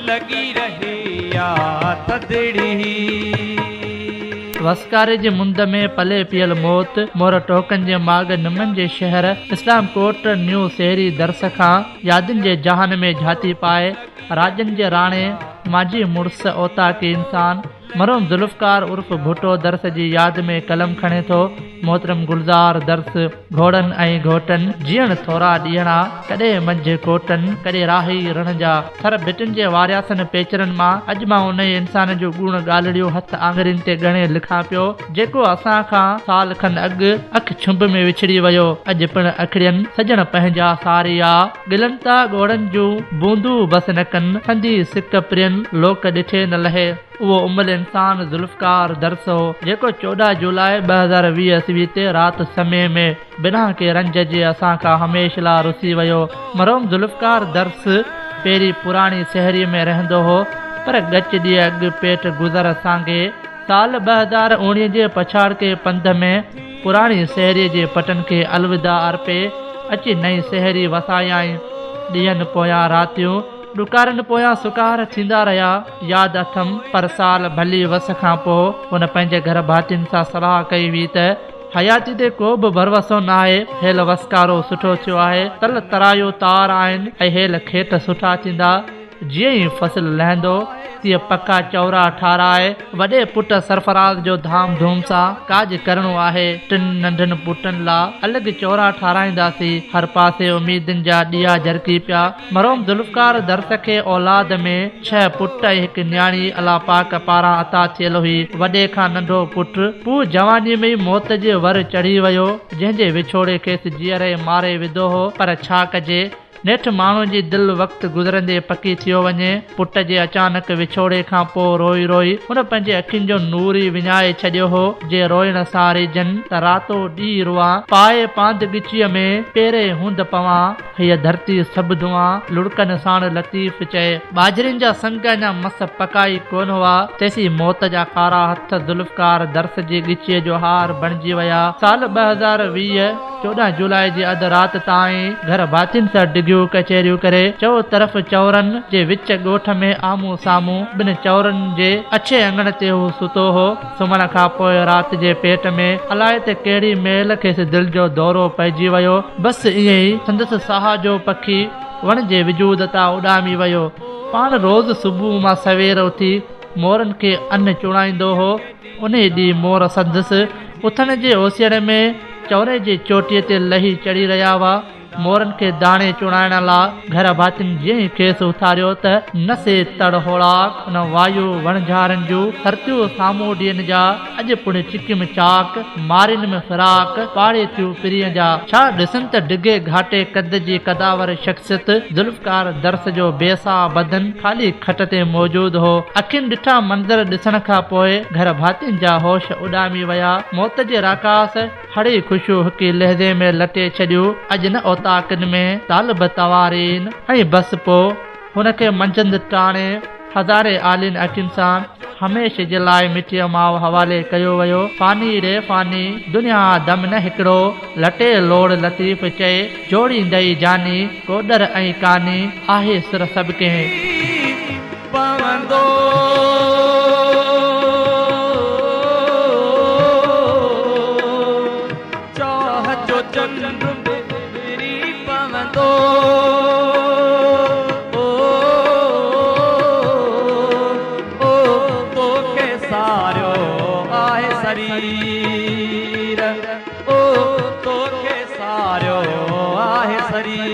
لڳي رهي آ ٿڌڙي. وسڪاري جي مند ۾ پلي پيل موت، مور ٽوڪن جي ماڳ نمن جي شهر اسلام ڪوٽ نيو سيري درس کان يادن جي جهان ۾ جهاتي پائي راڄن جي راڻي مانجهي مڙس اوطاقي انسان مرحوم ذوالفقار عرف ڀٽو درس جي ياد ۾ قلم کڻي ٿو. محترم گلزار درس گهوڙن ۽ گهوٽن، جيئڻ ٿورا ڏينهڙا، ڪڏهن منجهه ڪوٽن، ڪڏهن راهي رڻ جا. ٿر ڀٽن جي وارياسن پيچرن مان اڄ مان انهيء انسان جون ڳوڻ ڳالهڙيون هٿ آڱرين تي ڳڻي لکان پيو، جيڪو اسان کان سال کن اڳ اک ڇنڀ ۾ وڇڙي ويو. اڄ پڻ اکڙين سڄڻ پنهنجا ساريا. ڳلن تان ڳوڙهن جون بوندون بس نه ڪن، سندي سڪ پرين لوڪ ڏٺي نه لهي. اهو املهه انسان ذوالفقار درس هو، جيڪو 14 جولاء 2020 عيسوي تي رات سمي ۾ بنا ڪنهن رنج جي اسان کان هميشھ لا رسي ويو. مرحوم ذوالفقار درس پهرين پراڻي سهري ۾ رهندو هو، پر ڳچ ڏينهن اڳ پيٽ گذر سانگي سال 2019 جي پڇاڙڪي پنڌ ۾ پراڻي سهري جي پٽن کي الوداع ارپي اچي نئين سهري وسايائين. ڏينهن پويان راتيون، ڏڪارن پويان سڪار ٿيندا رهيا. ياد اٿم، پر سال ڀلي وس کان پوء هن پنهنجي گهر ڀاتين سان صلاح ڪئي هئي ته حياتي تي ڪو به ڀروسو ناهي، هيل وسڪارو سٺو ٿيو آهي، تل ترايو تار آهن ۽ هيل کيٽ سٺا ٿيندا. جيئن ئي فصل لهندو، تيئن پڪا چؤرا ٺاهرائي، وڏي پٽ سرفراز جو ڌام ڌوم سان ڪاڄ ڪرڻو آهي. ٽن ننڍن پٽن لا الڳ چؤرا ٺاهرائينداسين. هر پاسي اميدن جا ڏيئا جرڪي پيا. مرحوم ذوالفقار درس کي اولاد ۾ ڇهه پٽ ۽ هڪ نياڻي الله پاڪ پاران عطا ٿيل هئي. وڏي کان ننڍو پٽ پوء جوانيء ۾ ئي موت جي ور چڙهي ويو، جنهن جي وڇوڙي کيس جيئري ماري وڌو هو، پر ڇا ڪجي، نيٺ ماڻهوء جي دل وقت گذرندي پڪي ٿيو وڃي. پٽ جي اچانڪ وڇوڙي کان پوء روئي روئي هن پنهنجي اکين جو نور ئي وڃائي ڇڏيو هو. جي روئڻ سان ريجهن ته راتو ڏينهن روئان، پائي پاند ڳچيء ۾ پيري هوند پوان، هيء ڌرتي سڀ ڌوئان، لڙڪن ساڻ لطيف چئي. ٻاجهرين جا سنگ اڃا مس پڪا ئي ڪونه هئا، تيسين موت جا ڪارا هٿ ذوالفقار درس جي ڳچيء جو هار بڻجي ويا. سال 2020. 14 جولاء جي اڌ رات تائين گهر ڀاتين سان ڊگهيون ڪچهريون ڪري چؤ طرف چؤرن جي وچ ڳوٺ ۾ آمهون سامهون ٻن چؤرن جي اڇي اڱڻ تي هو ستو هو. سمهڻ کان پوء رات جي پيٽ ۾ الائي ته ڪهڙي مهل کيس دل جو دورو پئجي ويو. بس ائين ئي سندس ساهه جو پکي وڻ جي وجود تان اڏامي ويو. پاڻ روز صبح مان سوير اٿي مورن کي ان چڻائيندو هو. انهيء ڏينهن مور سندس اٿڻ جي اوسيئڙي ۾ چؤري جي چوٽيء تي لهي چڙهي رهيا هئا. مورن کي داڻي چڻائڻ لا گهر ڀاتين جيئن ئي کيس اٿاريو ته نه سي تڙ هوڙاڪ، نه وايو وڻجهارن جون سرتيون سامونڊين جا، اڄ پڻ چڪيم چاڪ، مارين م فراق، پاڙي ٿيون پرينء جا. ڇا ڏسن ته ڊگهي گهاٽي قد جي قداور شخصيت ذوالفقار درس جو بي ساهه بدن خالي کٽ تي موجود هو. اکين ڏٺا منظر ڏسڻ کان پوء گهر ڀاتين جا هوش اڏامي ويا. موت جي راڪاس هڙئي خوشيون هڪ ئي لحظي ۾ لٽي ڇڏيون. اڄ نه اوطاقن ۾ طالب توارين ۽ بس پوء هن کي منجهند ٽاڻي هزارين آلين اکين سان هميشھ جي لاء مٽيء ماء حوالي ڪيو ويو. فاني ڙي فاني، دنيا دم نه هڪڙو، لٽي لوڙ لطيف چئي، جوڙيندئي جاني، ڪوڏر ۽ ڪاني، آهي سر سڀ ڪنهن. پوندو. چاهه جو چنڊ اڀري پوندو. او توکي ساريو آهي سرير، او توکي ساريو آهي سرير.